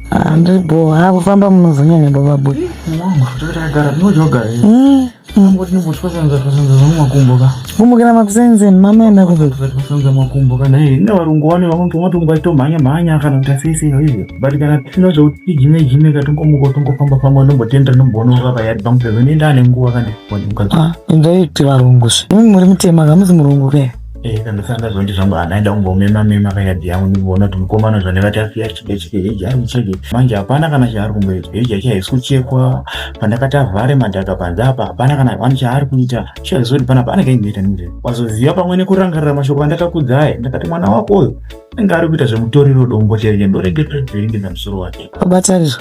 Handiri bho ha kufamba munozonyanya baba boy. Kumukira makusenzeni mama enda kusanza makumbo kana ine varungu vane vamwe matongo achitomhanya mhanya kana kuti asei izvo, but kana tisina zvekuti tijime jime katongomuka tongofamba famba, ndombotendera ndomboonora payadi pangu sezvo nenda ane nguva kandi. Indaiti varungu zve imi muri mutema kamuzi murungu ke. Kana ndazonti zvangu anaenda kumbomema mema kayadhi yangu, ndimboona kuti mukomana zvandakati asiya chide chike heji ari kucheke manje hapana kana chaari kumboita. Heji yacho haisi kuchekwa. Pandakati avhare madhaka panze apa, hapana kana hapana chaari kuita. Chazoti panapa anenge aimboita nizve wazoziva pamwe nekurangarira mashoko andakakudzai. Ndakati mwana wako uyu anenge ari kuita zvemutoriro, dombo chaicho ndoregerera kuveringedza musoro wake. Babatariro,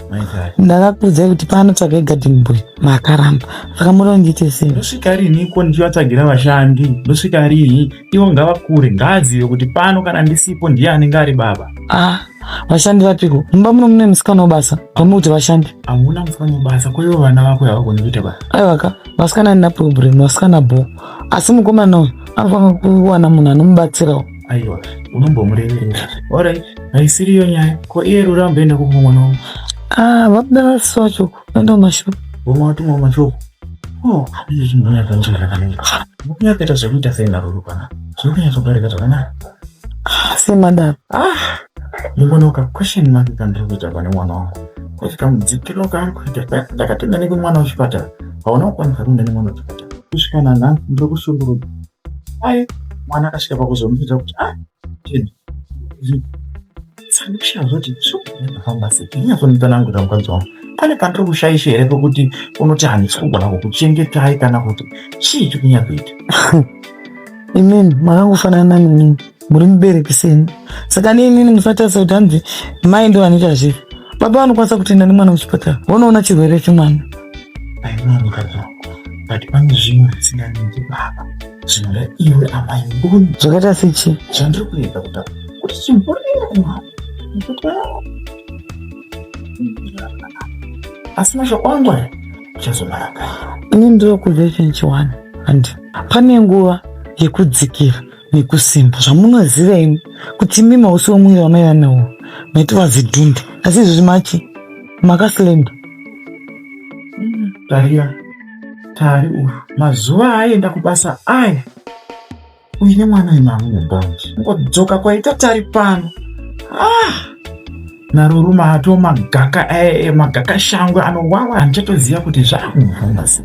ndakakuudzai kuti pano tsvagai garden boy, makaramba, saka muda ndiite sei? Ndosvika riniko ndichivatsvagira vashandi? Ndosvika rini? Ivo ngavakure, ngaazive kuti pano kana ndisipo ndiye anenge ari baba. Ah, vashandi vapiko? Mumba muno mune musikana webasa, pamwe kuti vashandi. Hamuna musikana webasa. Koivo vana vako havagoni kuita basa? Aiwaka, vasikana ndina problem, vasikana bho, asi mukomana uyu anofanira kuwana munhu anomubatsirawo. Aiwa, unombomureverera. Alright, haisiriyo nyaya. Ko iye Rura amboenda kupo mwana wangu? Ah, vabuda vasi wacho kuenda kumashopu. Vomwe vatumwa kumashopu. Oh, izvi zvinonyatsa zvakanaka. Mukunyatsoita zvekuita sei naRuru pana? Zviri kunyatsogarika zvakanaka. Semadaro. Ah, ndingonoka question mark kandiri kuita pane mwana wangu. Kuti kamudzikiro kaari kuita, ndakatenda nekumwana wechipatara. Hauna kukwanisa kuenda nemwana wechipatara. Kusvika nanhasi ndiri kushungurudzwa. Ai, mwana akasvika pakuzomuudza kuti ah, Tenda. Sandikushaya zvoti zvofamba sei. Ndinyatsonitsanangurira mukadzi wangu. Pane pandiri kushaisha here pekuti unoti handisi kugona kukuchengetai, kana kuti chii chikunyatsoita? Imini makangofanana nenini, muri mubereki seni, saka neinini musatarisa kuti hanzi mai ndo vanoita zvivi. Baba vanokwanisa kutoenda nemwana kuchipatara vonoona chirwere chemwana. Aiwa mukadzi wangu, but pane zvimwe zvisinganiki baba, zvinoda iwe amai mbuni. Zvakaita sechi? Zvandiri kuedza kutaura kuti chimborera mwana, nekuti asi mashoko angu aya uchazomaranga. Ini ndinokuudza chinhu chiwani, handi pane nguva yekudzikira nekusimba. Zvamunoziva imi kuti imi mausi womwiri wamaiva nawo maitova zidhumbe, asi izvozvi machi makaslenda. Tarira tari uyu mazuva aenda kubasa aya uine mwana wemamu mubonji, ngodzoka kwaita tari pano, ah, naRuru maato magaka magaka shangwe anowawa, handichatoziva kuti zvakumufamba sei.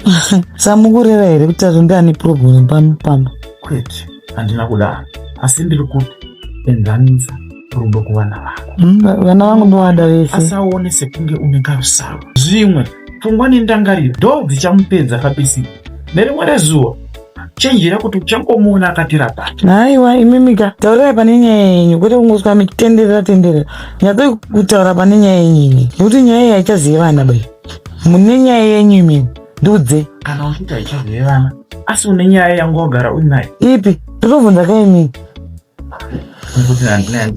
Samukureva here kuti tazvo ndiane problem pano pamba? Kwete, handina kudaro, asi ndiri kuti enzanisa rudo kuvana vako. Vana vangu ndovada vese. Asaone sekunge une karusaro. Zvimwe pfungwa nendangariro ndo dzichamupedza kabisi nerimwe rezuva. Chenjera kuti uchangomuona akati rapata. Haiwa imimika, taurirai pane nyaya yenyu, kwete kungoswa muchitenderera tenderera. Nyatsoi kutaura pane nyaya yenyu imi, nekuti nyaya iyi haichazive vana bai. Mune nyaya yenyu imimi, ndiudze. Kana uchiti haichazive vana, asi une nyaya yangu wagara uinayo. Ipi? Ndotobvunza kaimini. Nekuti handina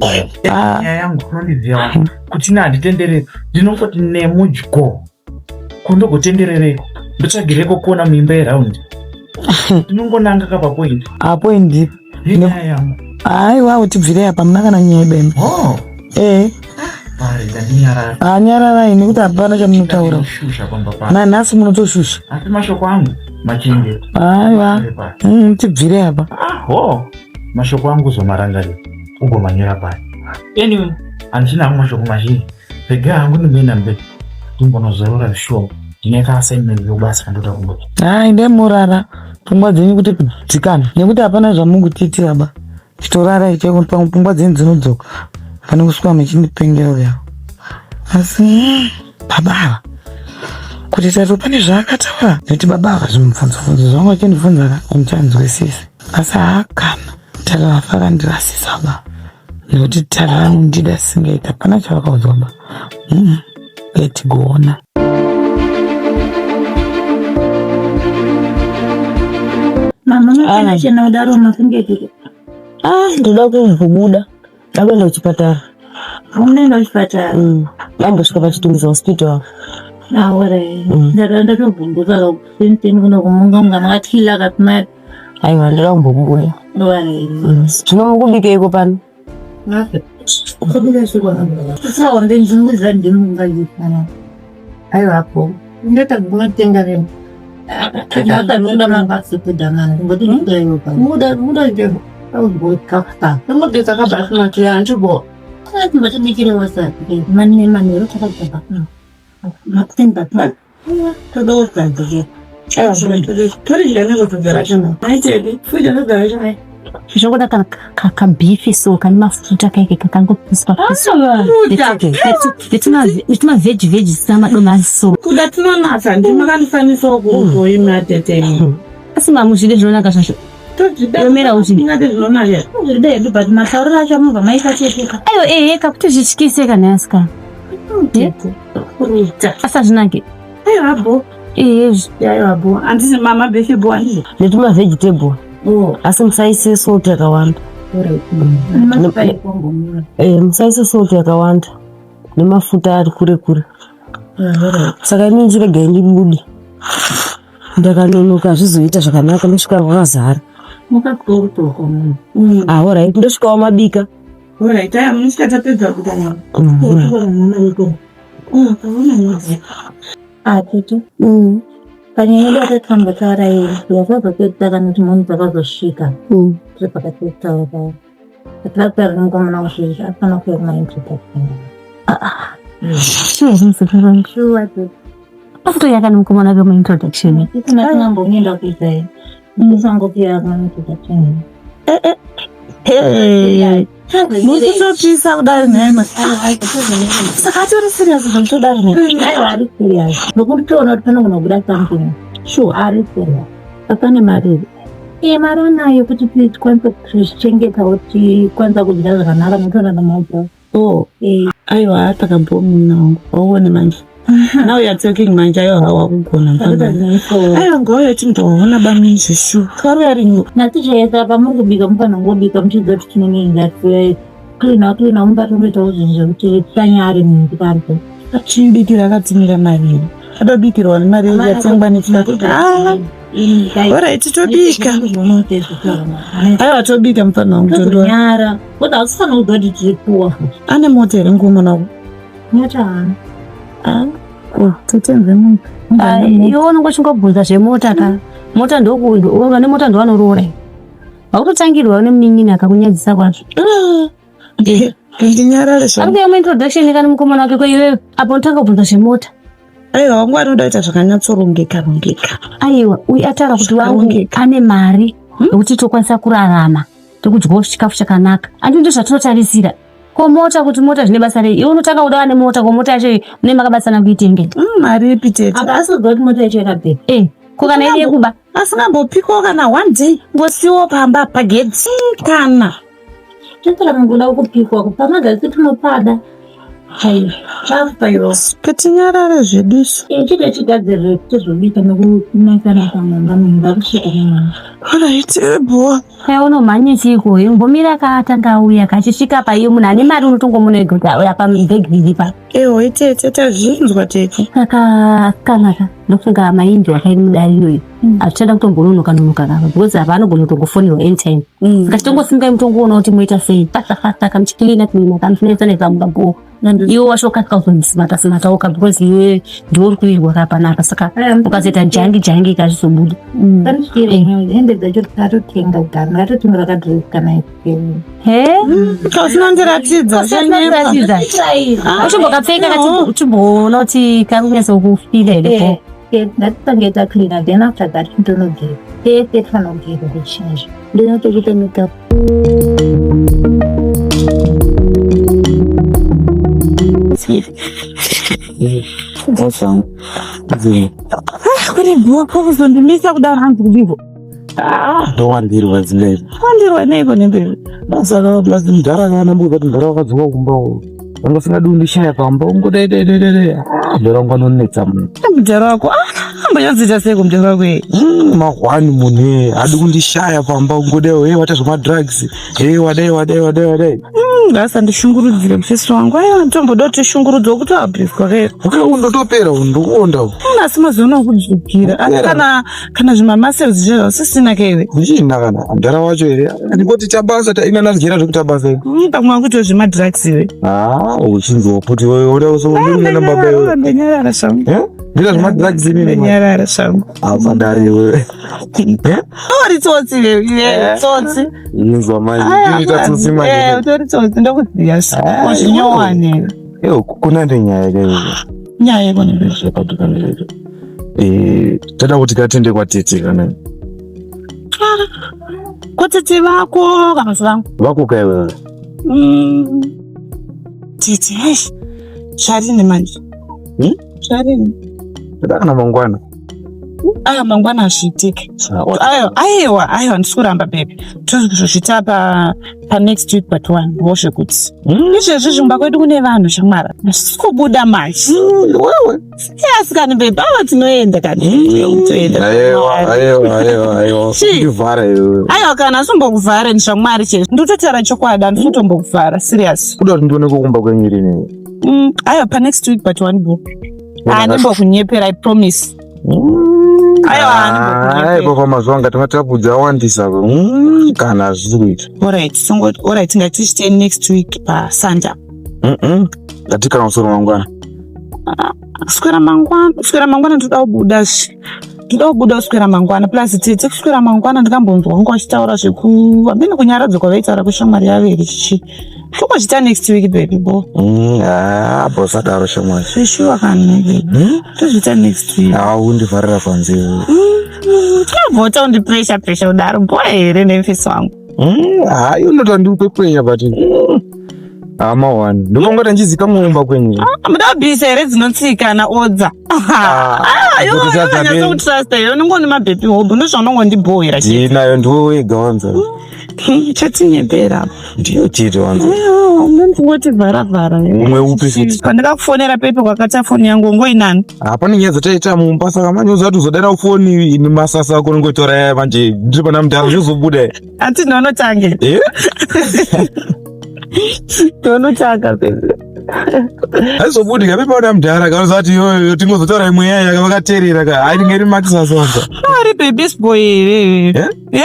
nyaya yangu, unondiziva kuti ina handitendereri, ndinongoti nemudyo kondogotenderereko, ndotsvagireko kuona muimba yeraundi, ndinongonanga kapa point. Apoindi. Nenyaya yangu. Aiwa, utibvirei apa, muna kana nyaya bembe. Oh. Ndinyarara. Anyararai nekuti hapana chamunotaura. Shusha pamba pano. Nanhasi munotoshusha. Asi mashoko angu machengeta. Aiwa, tibvirei apa. Aho, mashoko angu uzomarangarira, ugomanyora pasi. Anyway, handina hangu mashoko mazhinji. Regai hangu ndimboenda mberi, ndimbonozorora zvishoma, ndine kaassignment yekubasa kandoda kumboita. Hai, ndemurara pfungwa dzenyu kuti kudzikana, nekuti hapana zvamungutiitira ba. Chitorarai chaiko, pamwe pfungwa dzenyu dzinodzoka pane kusvika muchindipengera kudaro. Asi baba ava kuti tato pane zvaakataura, nekuti baba ava zvimubvunzobvunzo zvangu vachindibvunza ka handichanzwisisi. Asi haakana tari vafa vakandirasisa ba, nekuti tari vanondida singaita, hapana chavakaudzwa ba. Etigoona. Mama, mapena chena kudaro mafunge. Ah, ndoda kubuda, ndakuenda kuchipatara. Unoenda kuchipatara? Ndambosvika paChitungwiza Hospital. Aore. Ndaka ndatovhunduka kuseni kuno kumunga munga makatyila katimari. Aiwa, ndoda kumbokubuda. Ware. Zvino mukubikeiko pano? Zvokuda kana kabhifi so kane mafuta kaike kakangopiswa netumavheji vheji samadomasi so kuda tinonatsa ndimakandifanisawo kuzoimi atete asi mamuzvide zvinonaka zvacho Yomera uchidi. tozvidangati zvinonaka Zvida hedu but matauriro acho amubva maita chepeka. Ayo ehe kakuti zvityise kana asika Kuita. asi hazvinake aiwa bo ehezvi aiwa bo handisi mama befe bo handisi netumavegetable asi musaise salt yakawanda. Musaise salt yakawanda nemafuta ari kure kure. Saka ini ndichiregai ndibude, ndakanonoka hazvizoita zvakanaka, ndosvika rwakazara. Ah, alright, ndosvikawo mabika. Alright, aya munosvika tapedza kuita nyama. Atete. Panyaya yedu yatatambotaura iyi yakazopedzisa kana kuti munhu dzakazosvika tiri pakati pekutaura tataura nemukomana kusvika afana kuuya kumaintroduction. Shuwa zvimusikana Shuwa tete. akutoyaka nemukomana wake muintroduction. Isina tinamboenda kuita here. Ndisangokuya kumaintroduction. Murikutopisa kudari nhema. Saka atori serious zvamutodari nhema. Aiwa ari serious. Nokuti toona kuti panogona kubuda something. Sure ari serious. Apane mari. Iye mari anayo kuti tikwanise kuzvichengeta kuti tikwanisa kudya zvakanaka nokutoona namaoko. Oh, aiwa atakabho munhu wangu. Wauone manje. Now you are talking manje aiwa wakugona mfana. Aiwa ngauya timboona bamizve shu. Karuya ringo. Natichaisa pamuri kubika mufanira kungobika muchiziva kuti tine klina klina mubatongoitawo zvinhu zvekuti tisanyare munhu kuti Achibikira akatumira mari. Adobikirwa nemari yatengwa nechikafu. Ah, alright tobika. Aiwa tobika mfana wangu tondora. Nyara. Kodwa akufanira kuziva kuti tiri puwa. Ane mota here mukomana wako? Mota hana. Ah, oh, totenze munhu. Iwe unonge uchingobvunza zvemota ka mota ndokuane mota ndovanoroora vakutotangirwa nemunin'ina akakunyadzisa kwazvo. Ndinyarare zvangu. Ari kuuya muintroduction kana mukomana wake kweiwewe apo unotanga kubvunza zvemota. Aiwa wangu anoda kuita zvakanyatsorongeka rongeka. Aiwa uyu ataura kuti wangu Zvakarongeka. ane mari yekuti tokwanisa kurarama tokudyawo chikafu chakanaka andi ndo zvatinotarisira ko mota kuti mota zvine basa rei iwe unotanga kuda ane mota ko mota yacho mune makabatsana kuitenge. Mari ipi tete? Apa asiziva kuti mota yacho yakabheka. Ko kana iri yekuba Asingambopikwawo kana one day ngosiwo pamba pagedhi kana. Totara mungoda kupikwa pamagasi tinopada. Chafa iwo. Petinyarare zvedu isu. Chide chigadzirire tizobika nokunakana pamumba munhu vakusvika nemwana. Alright, bo. Kaya unomhanye chiko imbomira kaatanga auya kachisvika pa iye munhu ane mari unotongomuona ega kuti auya pabhegi riri pa. Ewo tete tazvinzwa tete. Saka kanaka ndofunga maindi wakairi mudari iyoyo hazvichada kutombononoka nonoka kapa because apa anogona kutongofonerwa anytime. Saka chitongosimukai mutongoona kuti moita sei fasta fasta kamuchiklina klina kamuchinetsanetsa mubabho iwe wacho ukasika kuzosimata simatawo ka because iwe ndiwe uri kuirwa kapanapa saka ukazoita jangi jangi kazvizobuda. Panosvikira hembe dzacho tatotenga kudhara ndatotenga rakadhiresi kana He? Kausinondiratidza Usinondiratidza. Uchimbokapfeka kati uchimboona kuti kari kunyatsokufila here po. Ngatitange tacleana then after that ndinogeza. Tese tifanira kugeza kuchinja. Ndinotokuita makeup. Kune bhuwa kwakuzondimisa kudaro hanzi kudiko. Ndowandirwa zingaizvi. Wandirwa neiko nemberi? Saka plus mudhara kana mbuza kuti mudhara wakadzoka kumba uko. Vanga usingadi kundishaya pamba ungodai dai dai dai dai. Mudhara wangu anonetsa munhu. Mudhara wako ambonyatsoita seiko mudhara wako iye? Mahwani munhu iye hadi kundishaya pamba ungodai hey waita zvemadrugs. Hey wadai wadai wadai wadai. Ngaasandishungurudzire mufesi wangu. Aiwa nditomboda kuti shungurudzwa kuti abhiswa ke. Okay, undotopera ndikuonda uku. Asi mazuva okudzukira. Asi kana kana zvimamasels zvezvo usisina ke iwe. Uchina kana mdara wacho here? Ndingoti tabasa ta ina nazjera zvekuti basa. Pamwe wakuita zvemadrugs iwe. Ah, uchinzwa kuti wewe uda usonga baba iwe. Ndanyarara shangu. Eh? Ndira zvemadrugs ini. Ndanyarara shangu. Asadari iwe. Eh? Uri tsotsi iwe, tsotsi. Inzwa manje. Ndinoita tsotsi Eh, manje. utori tsotsi ndokuziya. Ah, Wazvinyowane. Yo, kuna ndenyaya ke. Nyaya yekone. Eh, tada kuti katende kwatete kana. Kwatete vako kana vangu. Vako kaiwe. Tete, hey. Zvarini manje? Hmm? Zvarini? Tada kana mangwana. Aya mangwana hazviitike. Aiwa, aiwa, aiwa, ndisi kuramba baby. Tozozvita pa pa next week but one vozvekuti. Izvezvi zvimba kwedu kune vanhu shamwara. Hazvisi kubuda manje. Wewe. Asikani baby, ava tinoenda kani. Toenda. Aiwa, aiwa, aiwa, aiwa. Chii? Ndivhara iwe. Aiwa kana asimbokuvhara ndizvamwari chezvo. Ndikutotaura chokwadi, handisi kutombokuvhara, serious. Kuda kuti ndione kukumba kwenyu rini. Aiwa pa next week but one bo. Handimbokunyepera, I promise. Aiwa, handimbokunyepera. Aiwa, pamazuva anga tingatapudza awandisa. Kana hazvisi kuita. Alright, songo alright ngatichite next week pa Sunday. Ngatikana musoro mangwana. Kuswera mangwana, kuswera mangwana ndoda kubuda zve. Ndoda kubuda kuswera mangwana plus tete kuswera mangwana ndikambonzwa wangu vachitaura zveku hamene kunyaradzwa kwavaitaura kushamwari yavo here chichi. Tongochita next week baby bo. Ah, bosadaro shamwari. Zveshuwa kani baby. Tozviita next week. Ah, undivharira panze. Tinobvota undi pressure pressure kudaro bora here nemfesi wangu. Ah, unota ndiupe pressure but. Ah, mawani. Ndinongoti ndichizikamwa kumba kwenyu. Muda kubhisa here dzinotsika naodza. Ah, kuti sadza be- Nyatsokutrasta here unongoni mabhepi hobo ndozvaunongondibhohera chete. Ndinayo ndiwe wega wanza. Chatinyepera. Ndiyo chete wanza. Unondingoti vhara vhara. Umwe upi futi? Pandakakufonera pepe kwakata foni yangu ngoinani. Hapana nyaya dzataita mumba saka manje uzati uzodara foni ini masasa ako unongotora yaya manje ndiri pana mudhara zvizobuda. Ati ndinotange. Eh? Ndinotanga pepe. Haizobudi ka pepe pana mudhara kana uzati yoyo tingozotaura imwe yaya vakateerera ka hayi ndingeri makisasa wanza. Ari baby's boy here. Eh? Eh?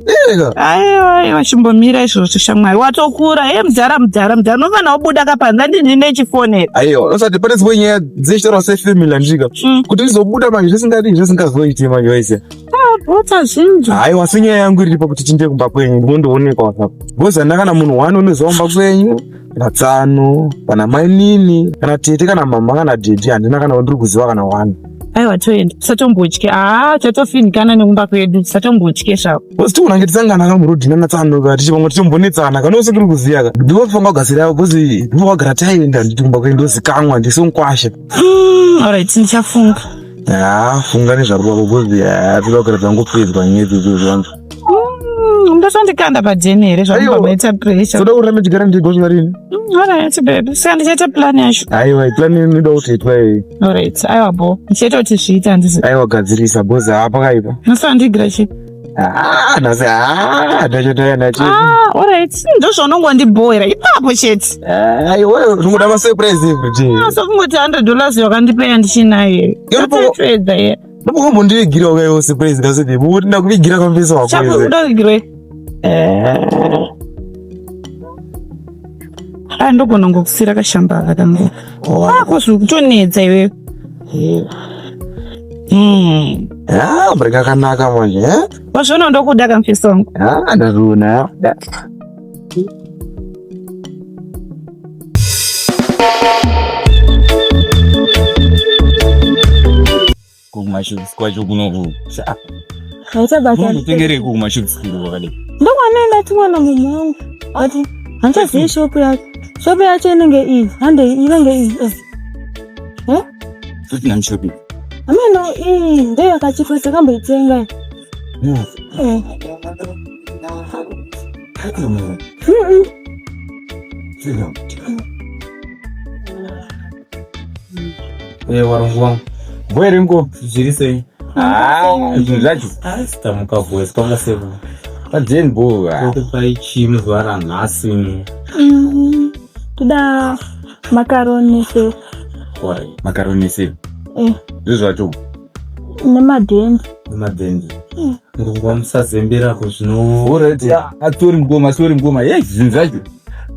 Eh ka. Aiwa aiwa chimbomira izvozvo shamwari. Watokura eh mudhara mudhara mudhara unofanira kubuda kapanza ndini nechifonera. Aiwa usati pane dzimwe nyaya dzechitaura sefamily handika kuti ndizobuda manje zvisingadi zvisingazoiti manje waise. Bota zvinzwa. Haiwa asi nyaya yangu iri pakuti tiende kumba kwenyu ndinondoonekwa WhatsApp. Because handina kana munhu wani unoziva kumba kwenyu kana tsano kana mainini kana tete kana mama kana dhedhi handina kana wandiri kuziva kana wani. Aiwa toenda. Tisatombotye. Ah, tatofinikana nekumba kwedu. Tisatombotye zvako. Because tiona tisangana ka murodhi nana tsano ka tichi pamwe tichimbonetsana kana usingiri kuziva ka. Ndinofanira kugadzira because ndinofanira kugara taenda nditi kumba kwenyu ndozikamwa ndisonkwasha. Alright, ndichafunga. Ah, funga nezvaruwako because ah, toda kugara tangopedzwa nyaya idzodzo zvangu. Ndotondikanda padheni here Aiwa. zvamubaita pressure. Toda kuramba tigara ndigosvika rini? Alright baby. Saka ndichaita plan yacho. Aiwa, plan inoda kuti itwa iyi. Alright, aiwa bo. Ndichaita kuti zviite handisi. Aiwa gadzirisa because hapakaipa. Unofanira chi. Ah, nhasi ah, ndachotaya ndachi. Ah, alright. Ndozvaunongondibhoera ipapo chete. Aiwa, ndinoda ma surprise every day. So kungoti $100 wakandipeya ndichinayo. Yorupa- Yatopedza ye. Ndokumbondivigira ukaiwo surprise kasi baby. Kuti ndakuvigira kwamfesi wako. Chako iwe. udavigirwe. Ah, ndogona ngokusira kashamba kangu. Ah, kozvikutonetsa iwewe. Ah, mbreka kakanaka manje, eh? Wazviona ndokuda kamfesi wangu. Ah, ndazviona. Kumashops kwacho kunoku. Haita basa. Unotengerei kumashops kuno kwakadai? Ndokwanoenda timwana mumwe wangu. Ati handichazivi shopu yacho. Shopu yacho inenge iyi, hande inenge iyi. Eh? Totina mushopi. Ameno iyi ndiyo yakachipa takamboitenga. Eh. Eh, warungu wangu Bwere mko. zviri sei Ah, zvinhu zvacho. tamuka voice kwanga seku Pajeni bo. tokupai chii muzuva ranhasi. Toda makaroni nesefu. Makaroni nesefu. Eh. Ndozvacho. Nemadhenzi. Nemadhenzi. Murungu musazembera ko zvino. Alright, yeah. Sorry mukoma, sorry mukoma. Yes, zvinhu zvacho.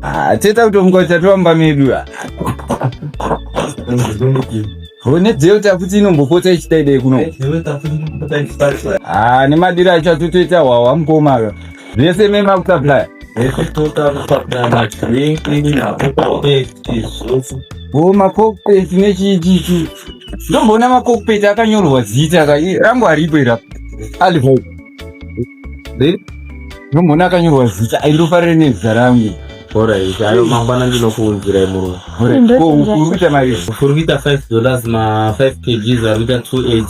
Ah, teta kutomuka kuti tatova medu. Ah. Hone delta futi inombopota ichidai dai kuno. Ah, nemadiro acho atotoita hwahwa mukoma aka. Zvese mema kusupply. Oh, macockpit nechichichi. Ndomboona macockpit akanyorwa zita ka rangu haripo ira. Alipo. Ndomboona akanyorwa zita aindofarire nezita rangu. Alright, ayo mangwana ndinokuunzirai murume. Alright. Ko uri kuita mari? Uri kuita 5 dollars ma 5 kgs ari kuita 28.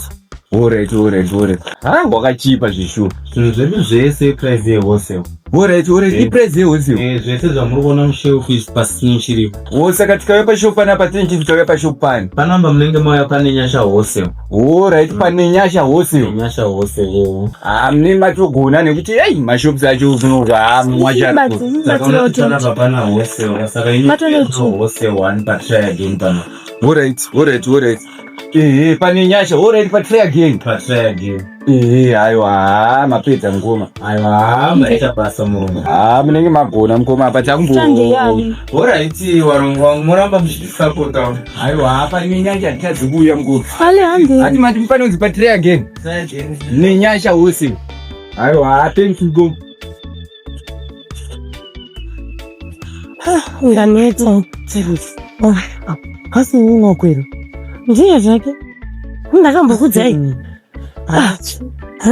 Alright, alright, alright. Ha, wakachipa zvishuwa. Zvinhu zvedu zvese price yewholesale. Alright, alright, iprice yewholesale. Eh, zvese zvamuri kuona mushelf izvi pasina chiripo. Oh, saka tikauya pashop panapa tinenge tikauya pashop pani. Panamba munenge mauya pane Nyasha wholesale. Alright, pane Nyasha wholesale. Nyasha wholesale. Ah, mune matogona nekuti hey, mashops acho kunoka ah, mwacha. Saka unotoona pana wholesale, saka ini wholesale one pa try again pano. Alright, alright, alright. Ehe, pane Nyasha, alright pa try again. Pa try again. Ehe, aiwa, mapedza ngoma. Aiwa, maita basa murume. Ah, munenge magona mukoma apa takumbo. Alright, warungu wangu muramba muchitisapota. Aiwa, pane Nyasha tichadzi kuuya mukuru. Ale hande. Ati mati panonzi pa try again. Try again. Nenyasha wose. Aiwa, thank you go. Ndaneta. Asi unokwira. Ndiye zvake. Ndakambokudzai.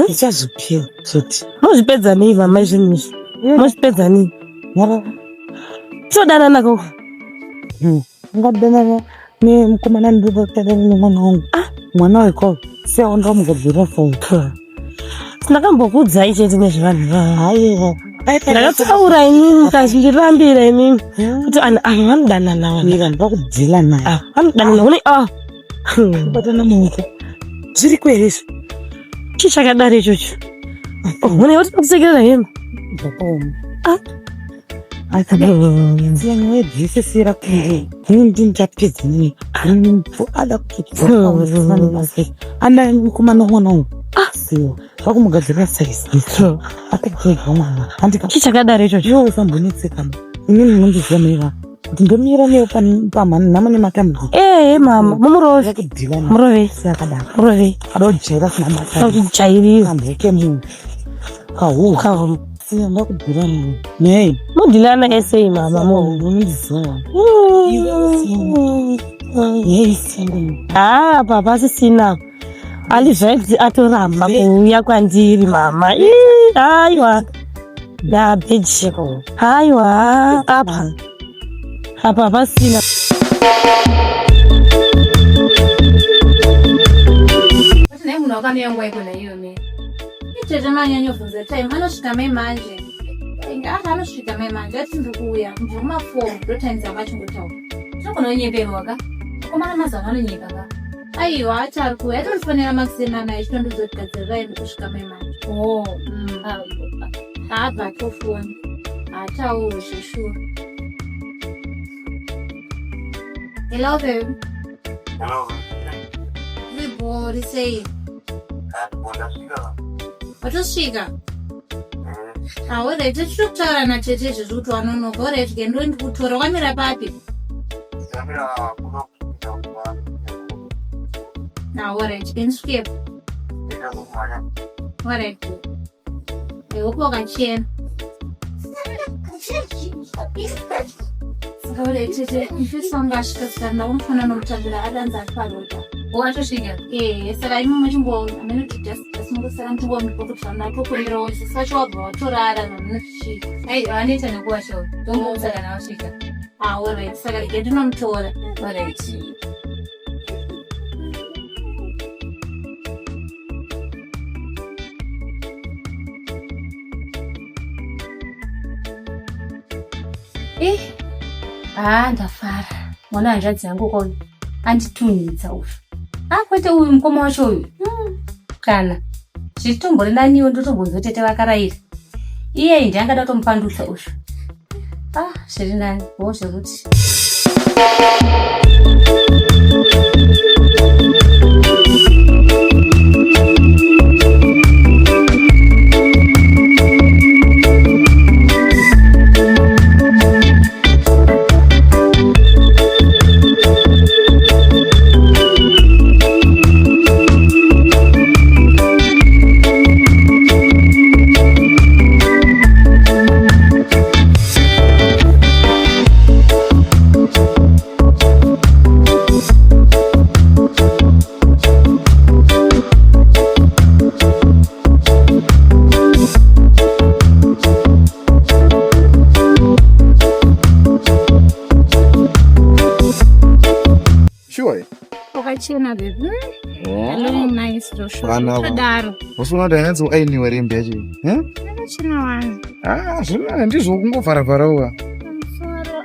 Ndichazvipira zvoti. Mozvipedza nei mama zvinhu izvi? Mozvipedza nei? Todanana koko. Ungadanana nemukomana ndinodanana nemwana wangu. Mwana wekoko. Sewo ndomugadzirira sei. Ndakambokudzai chete nezvevanhu ivava. Haiwa. Ndakataura inini mukazvindirambira inini kuti vanhu ava vanodanana vanhu. Mira ndakudhila naye. Ah, vanodanana kune ah. Kubatana maoko. Zviri kwere izvi. Chii chakadaro ichocho? Une wati kusekerera hembe. Zvakaoma. Ah. Siyani wedzese siyira kunge. Ini ndini ndapedza inini. Ada kuti ana mukomana mwana wangu. Siyo. Vakumugadzirira size. Akapedza mwana. Handika. Chii chakadaro ichocho? Iwe usambonetseka. Inini munondiziva mira. Kuti ndomira newe panhamo nematambudziko. Eh, mama, mumurove. Ndakudhila naye. Murove. Akadaro. Murove. Ada kujaira sina basa. Kujairira. Kamheke munhu. Kahuhu. Kahuhu. Siya ndakudhila naye. Nei. Modhilana ese mama mu. Unondiziva. Nei single. Ah, papa sisina. Alivhebzi atoramba kuuya kwandiri mama. Ii, Aiwa. Ndabheji. Aiwa, apa. Apa pasina. Kuti nhai munhu wakamira nguva iko naiyo me. Tete manyanyobvunza time anosvika mai manje. Ati anosvika mai manje ati ndiri kuuya ndiri kuma4 ndo time dzamachingotaura. Tinogona kunyeperwa ka. Vakomana mazuva ano anonyepa ka. Aiwa ati ari kuuya atondifonera makuseni naye chitondizotigadzirirai ndikusvika mai manje. Oh. Haabva atofona. Haatauri zveshuwa. Hello babe. Hello. Uri sei? Watosvika? Alright, tichiri kutaura natete izvezvi kuti wanonoka. Alright, ke ndo ndikutora. Wamira papi? Alright, ke ndisvikepo. Alright. Hope wakachena. Saka alright, tete, mufesi wangu asvika saka ndakumufana nomutambira adanza ari parota. Watosvika. Eh, saka imi muchimbo amene kuti just singosara muchingombipo kuti zvandatokumbirawo sacho wabva watorara zvamunoti Ai, vanoita nekuwashawo. Tombomusa kana wasvika. Ah, alright, saka rege ndinomutora. Alright. Eh, ah, ndafara. Mwana hanzvadzi yangu kwayo anditunhidza uyu. Ah, kwete uyu mukoma wacho uyu. Kana zvitombori naniwo ndotombonzwa tete vakaraira. Iyeyi ndiye angada kutomupandutsa uyu. Ah, zviri nani wo zvekuti. Sure. Wakachena baby. Hello, nice Joshua. Vana ava. Todaro. Usiona kuti anyatso ainiwa rembe yacho. Eh? Yakachena wani. Ah, zvino ndizvo kungovharavharawo. Pamusoro.